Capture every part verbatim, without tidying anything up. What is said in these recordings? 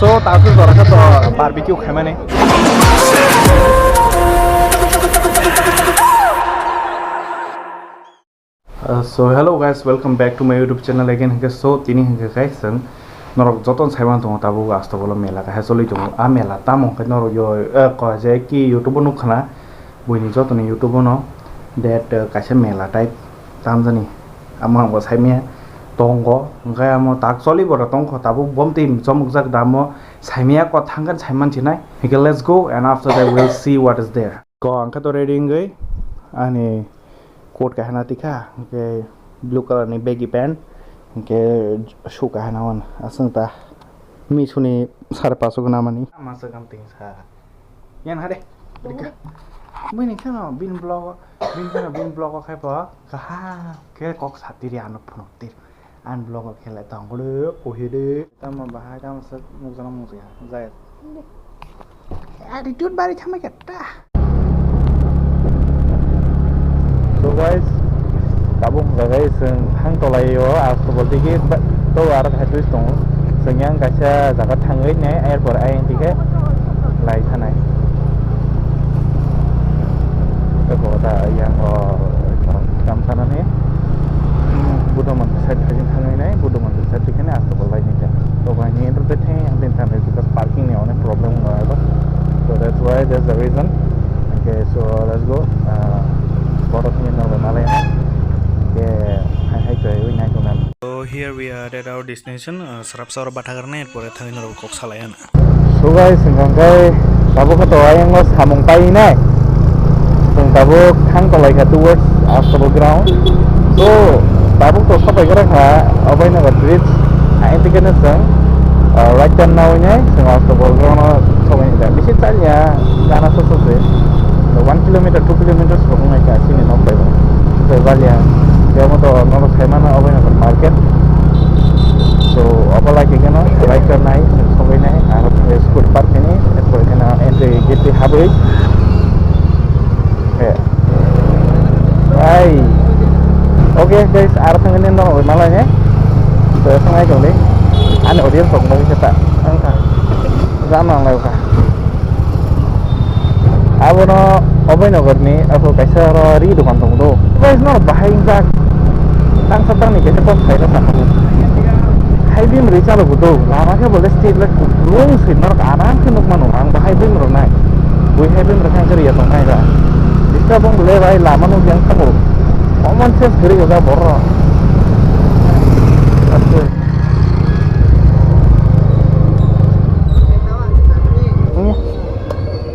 So, taso jora khe to barbecue khaimani. Uh, so hello guys, welcome back to my YouTube channel again. Hingke so tini hingke guys, chwng norok joto saiman tongo, tabuk Astobolo mela kaisa choli tongo. A mela tamo hingke norok yo, eh, ko je ki YouTube o nukha na, buini joto ni YouTube o no that, eh, kaisa mela type tamjani. Amo ang bo saimaya tongo, hingke amo tak choli bora tongkho, tabuk bomti chomokjak damo saimaya ko thangkhe saiman sinai. Hingke let's go and after that we'll see what is there. Ko ang khe to ready wngwi ani coat kaisa na tikha, hingke blue colour ni baggy pant, hingke shoe kaisa na wan aswng ta Misuni sare paso gana mani. Masa gam ting sa. Yan hade. Rika. Bini kheno bin blog, bin kheno bin blog khai pa. Kaha ke kok satiri ano phunuk tir. An blog khela tangole pohede. Tamo bahai tamo sa mukjana mukya. Jai. Attitude bari thamai katta. So guys, tabuk hwnka khe chwng thang tolai o Astobol tigi to aro hai twist tongo. Chwng yang kaisa jaga thangwi nai, airport ayang tike lai thanai. Tei bo da yang o kam sanani Buddha mandir side thangwi nai, Buddha mandir side tike nai Astobol lai nai. To bai ni entertain thang yang tin thanai because parking ni onek problem wng lago. So that's why, that's the reason. Okay, so let's go. Ah, borok ni no malai na. Okay, hai hai to wi nai to na. So here we are at our destination. Ah, sarap sar bathagar ne pore thangwi norok kok salai na. So guys, hingkha khe tabuk khe to ayang no samung pai nai. Chwng tabuk thang tolai kha towards Astobol ground. So tabuk to sapai gra kha Abhainagar bridge. Ayang tike no chwng, ah, right turn nawi nai chwng Astobol ground no sogwi nai. Bisi chaliya gana so so se. One kilometer, two kilometers rok wngnai kha chini nok bai bo. So chaliya. Kebo to norok sai mano Abhainagar market. So obo lai khe no right turn nai sogwi nai aro scooty park khe ni. Pore khe no entry gate twi habwi. He. Ai. Okay guys, aro thangni no malai ne. To thang ai tong ni. Ani audience rok no kisa ta. Ang kha. Jam nang lai kha. Abono Abhainagar ni ako kaisa ro ri dokan tong do. Guys, no bahai jak. Tang sa tang ni kaisa kok khai ro sa. Hai bim ri chalo gudo. Lama khe bole street light kuplung swi norok aram khe nuk mano. Ang bahai bim rok nai. Bui hai bim rok khe ang khe riya tong nai da. Disturb wng le bai lama nuk yang thango. Common sense kwrwi gajak borok. Aste. Hmm.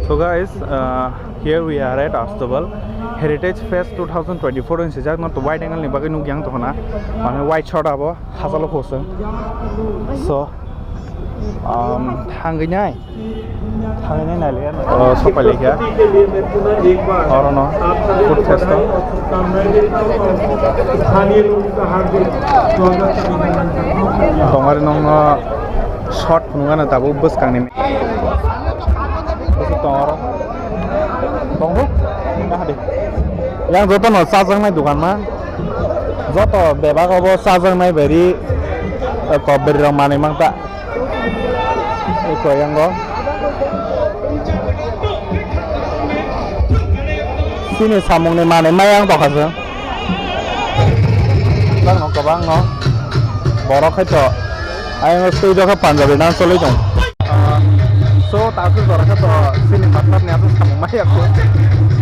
So guys, uh, here we are at Astobal Heritage Fest two thousand twenty-four in sijak no to wide angle ni bagwi nuk yang tongna mane wide shot abo hachalo khosong. So, um, thangwi nai. Thangwi nai nai le. Oh, sopai le kya? Oro no food fest to. Tongari nong no shot phunugana tabuk bwskang ni. Bwswk tong oro. Tong hu? Yang joto no chajaknai dogan ma. Joto bebak obo chajaknai beri, eh, kok beri rok manwi mang ta. Eko yango. Chini samung ni manwi maya wng tongkha se. Kwbangno, kwbangno. Borok hai to. Ayang twi dokha Punjabi nang choli tong. Ah, so, tasu jora khe to chini partner ni aswk samung maya ko.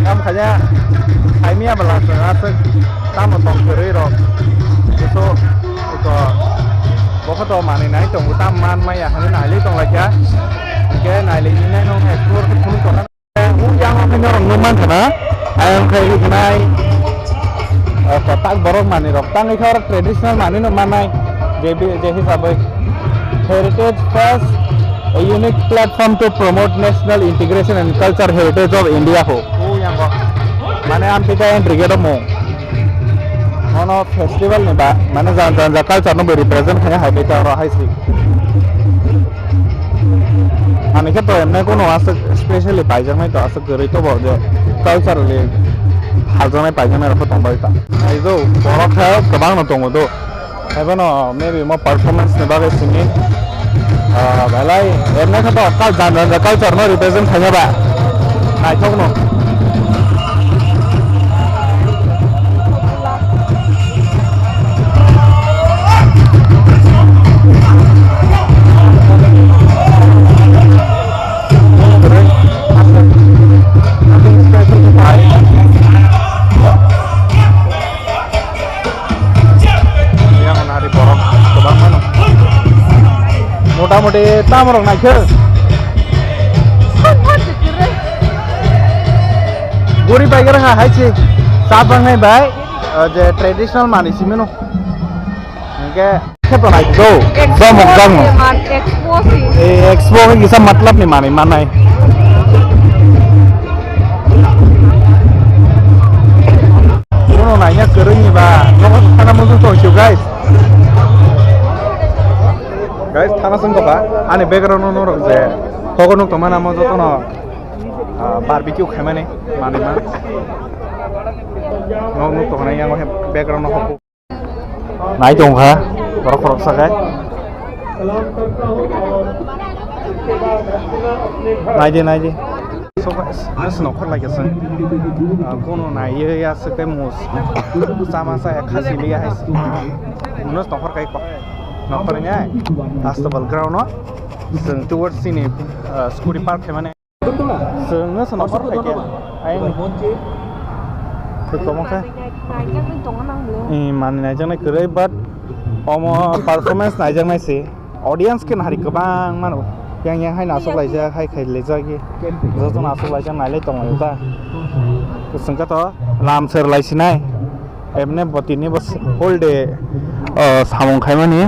Kam khanya, saimia bwla se aswk tamo tong kwrwi rok. So, ito, bokhe to manwi nai tongo, tam man maya hinwi nailai tong lai kha. Hingkhe nailai ni nai nong explore khe phunuk tong. Yang khe norok nukman khana, ayang khai hinai, eh, kotak borok manwi rok tangwi khe oro traditional manwi no mannai, je bi-, je hisabwi Heritage Fest, a unique platform to promote national integration and culture heritage of India ho. O yang kok. Mane amtwi khe entry gate o mung. Ono festival ni ba, mane jang jang ja culture no bo represent khaina hai bai ta oro hai se. Ani khe to emne kono aswk specially paijaknai to aswk kwrwi to bo je culturally haljaknai paijaknai rok tong bai ta. Ai jo borok khe kwbang no tongo do. Ebono maybe mo performance ni bagwi simi, ah, Belai, emne khe to kal-, janja janja culture no represent khaina ba. Naithok no. Yang nari borok kwbangma no. Motamuti tamorok naikhe. Guri bai gara ha hai se. Sa bangnai bai, o je traditional mani simi no. Hingke khe to nai go. Expo Domok jang no. Ni man, expo si. E expo khe kisa matlab ni mani manai. Bono naina kwrwini ba, nogo thana muchung tong sio, guys. Guys, thana sung tongkha. Ani background no norok je hogo nuk tongmani amo jotono, ah, barbecue khaimani manwi ma. Nok nuk tongnai yango he background no hogo. Nai tongkha, borok khoroksa khe. Naidi, naidi. Sok, nokhor lai khe chwng. Ah, kono naiya ya swk tei mus. Sama sa ya khasi liya hai. Munos nokhor kai ko. Nokhor ni ai. Festival ground no. Chwng towards sini, ah, scooty park khaimani. Chwngno se nokhor phaikhe. Ayang. Kwbangma khe. Naijaknai tongo nang bo. Eh, mani naijaknai kwrwi, but omo performance naijaknai se. Audience khe nahari kwbang mano. Yang yang hai nasuk laijak, hai khai laijak ye. Joto nasuk laijak, nailai tongo ta. Kwchwng khe to lam ser lai sinai. Emne bo tini bo whole day, o, samung khaimani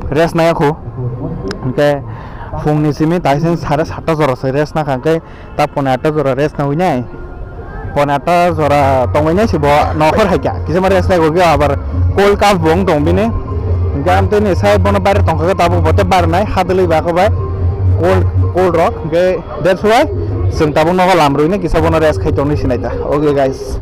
rest nai kho. Hingke phungni simi taising sare satta jora se rest nakha, hingke ta pone atta jora rest nawi nai. Pone atta jora tongwi nai se bo nokhor hai kha. Kisa ma rest nai go abar cold cup bo wng tong bini. Hingke amtwi ni sai bono baire tongkha khe tabuk bo te bar nai hadwlwi ba kho bai. Cold, cold rok hingke that's why chwng tabuk nogo lam rwi nai kisa bono rest khai tongni sinai ta. Okay guys.